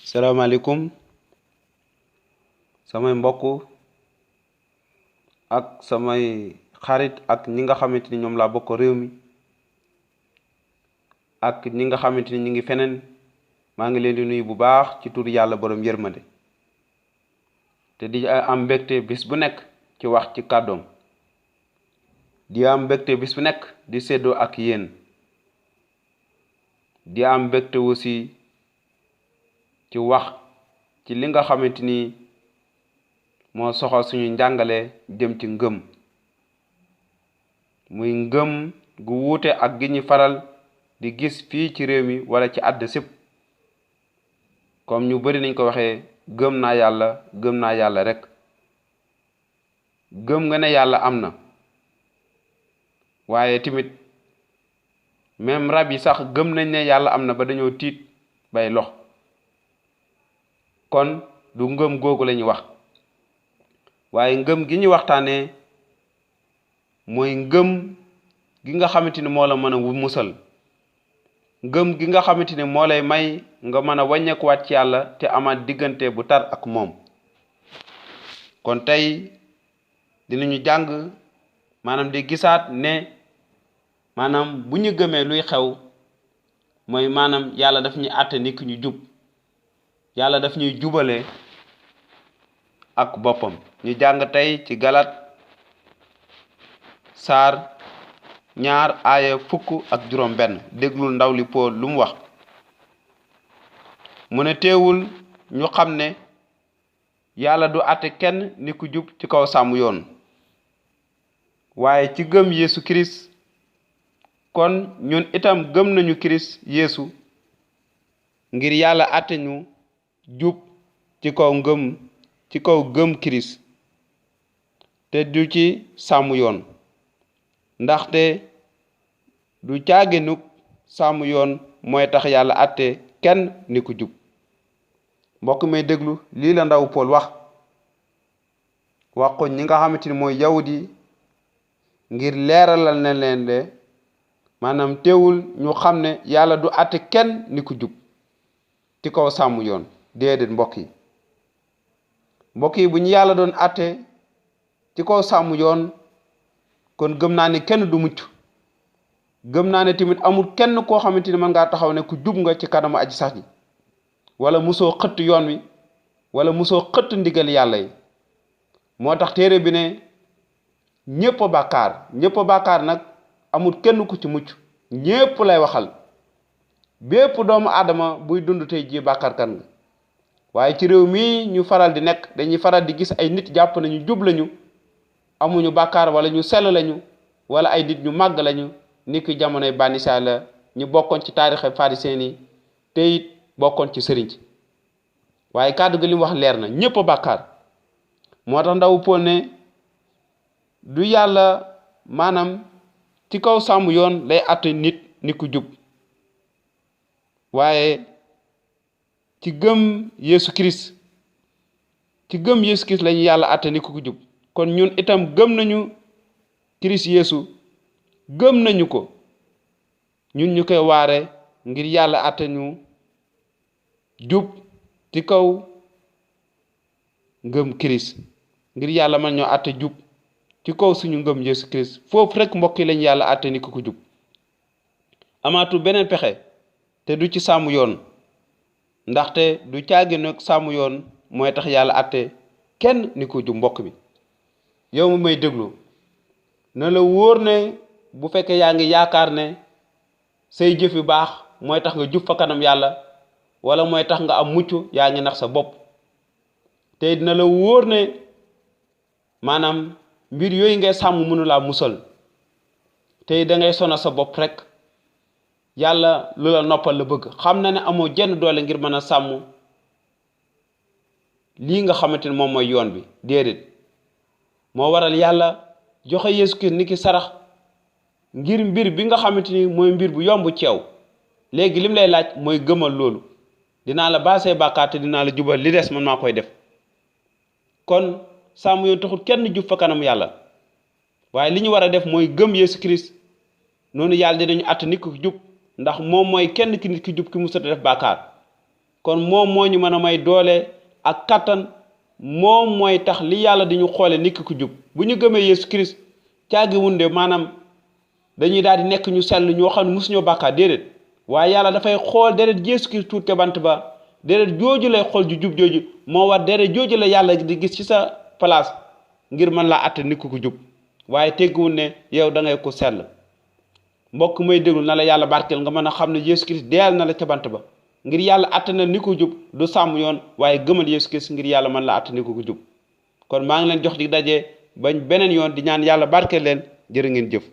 salaamaaleykum samay mbokk ak samay xarit ak ñi nga xamante ni ñoom laa bokk réew mi ak ñi nga xamante ni ñi ngi feneen maa ngi leen di nuyu bu baax ci tur yàlla borom yërmande te di am mbégte bis bu nekk ci wax ci kàddoom di am mbégte bis bu nekk di séddoo ak yéen di am mbégte aussi ci wax ci li nga xamante ni moo soxal suñu njàngale jëm ci ngëm muy ngëm gu wuute ak gi ñu faral di gis fii ci réew mi wala ci àdd sépp comme ñu bari nañ ko waxee gëm naa yàlla rek gëm nga ne yàlla am na waaye tamit même rab yi sax gëm nañ ne yàlla am na ba dañoo tiit bay lox kon du ngëm googu lañuy wax waaye ngëm gi ñu waxtaanee mooy ngëm gi nga xamante ni moo la mën a musal ngëm gi nga xamante ni moo lay may nga mën a wàññeekuwaat ci yàlla te amaat diggante bu tar ak moom kon tey dinañu jàng maanaam di gisaat ne maanaam bu ñu gëmee luy xew mooy maanaam yàlla daf ñuy àtte ni ki ñu jub yàlla daf ñuy jubale ak boppam ñu jàng tey ci galat saar 2 aaya 17 déglul ndaw li Pool lu mu wax mu ne teewul ñu xam ne yàlla du àtte kenn ni ku jub ci kaw sàmm yoon waaye ci gëm Yeesu Kirist kon ñun itam gëm nañu Kirist Yeesu ngir yàlla àtte ñu jub ci kaw gëm Kirist te du ci sàmm yoon ndaxte du caaginuk sàmm yoon mooy tax yàlla àtte kenn ni ku jub mbokk may déglu lii la ndaw Pool wax ko ñi nga xamante ni mooy yawut ngir leeralal na leen de maanaam teewul ñu xam ne yàlla du àtte kenn ni ku jub ci kaw sàmm yoon déedéet mbokk yi bu ñu yàlla doon àtte ci kaw sàmm yoon kon gëm naa ne kenn du mucc gëm naa ne tamit amul kenn koo xamante ni mën ngaa taxaw ne ku jub nga ci kanamu aji sax ji wala musoo xëtt yoon wi wala musoo xëtt ndigal yàlla yi moo tax téere bi ne ñépp a bàkkaar nag amul kenn ku ci mucc ñépp lay waxal bépp doomu aadama buy dund tey ji bàkkaarkat nga waaye ci réew mi ñu faral di nekk dañuy faral di gis ay nit jàpp nañu jub lañu amuñu bàkkaar wala ñu sell lañu wala ay nit ñu màgg lañu ni ki jamonoy Bani Israayil ñu bokkoon ci taarixe pharisien yi te it bokkoon ci sëriñ ci waaye kàddu gi li mu wax leer na ñépp a bàkkaar moo tax ndaw Pool ne du yàlla maanaam ci kaw sàmm yoon lay àtte nit ni ku jub waaye ci gëm Yeesu Kirist lañu yàlla àtte ni ku jub kon ñun itam gëm nañu Kirist Yeesu gëm nañu ko ñun ñu koy waare ngir yàlla àtte ñu jub ci kaw ngëm Kirist ngir yàlla man ñoo àtte jub ci kaw suñu ngëm Yeesu Kirist foofu rek mbokk yi lañu yàlla àtte ni ku jub amaatu beneen pexe te du ci sàmm yoon ndaxte du caagi nag sàmm yoon mooy tax yàlla àtte kenn ni ku jub mbokk bi yow mu may déglu na la wóor ne bu fekkee yaa ngi yaakaar ne say jëf yu baax mooy tax nga jub fa kanam yàlla wala mooy tax nga am mucc yaa ngi nax sa bopp te dina la wóor ne maanaam mbir yooyu ngay sàmm mënu laa musal te da ngay sona sa bopp rek yàlla lu la noppal la bëgg xam na ne amoo jenn doole ngir mën a sàmm lii nga xamante ne moom mooy yoon bi déedéet moo waral yàlla joxe Yeesu Kirist ni ki sarax ngir mbir bi nga xamante ni mooy mbir bu yomb ceew léegi lim lay laaj mooy gëmal loolu dinaa la baasee bàkkaar te dinaa la jubal li des man maa koy def kon sàmm yoon taxul kenn jub fa kanam yàlla waaye li ñu war a def mooy gëm Yeesu Kirist noonu yàlla dinañu àtt nit ku jub ndax moom mooy kenn ki nit ki jub ki mu sota def bàkkaar kon moom moo ñu mën a may doole ak kattan moom mooy tax li yàlla di ñu xoole nit ku jub bu ñu gëmee Yeesu Christ caagi wunde maanaam dañuy daal di nekk ñu sell ñoo xam ne mosuñoo bàkkaar déedéet waaye yàlla dafay xool deret Yeesu Christ tuut ca bant ba deret jooju lay xool ju jub jooju moo war deret jooju la yàlla di gis ci sa place ngir mën laa atte nit ku jub waaye tegguwul ne yow da ngay ko sell mbokk may déglu na la yàlla barkeel nga mën a xam ne Yeesu Christ deyal na la ca bant ba ngir yàlla atte na nit ku jub du sàmm yoon waaye gëmal Yeesu Christ ngir yàlla mën la atte nit ku jub kon maa ngi leen jox di daje bañ beneen yoon di ñaan yàlla barkeel leen jërë ngeen jëf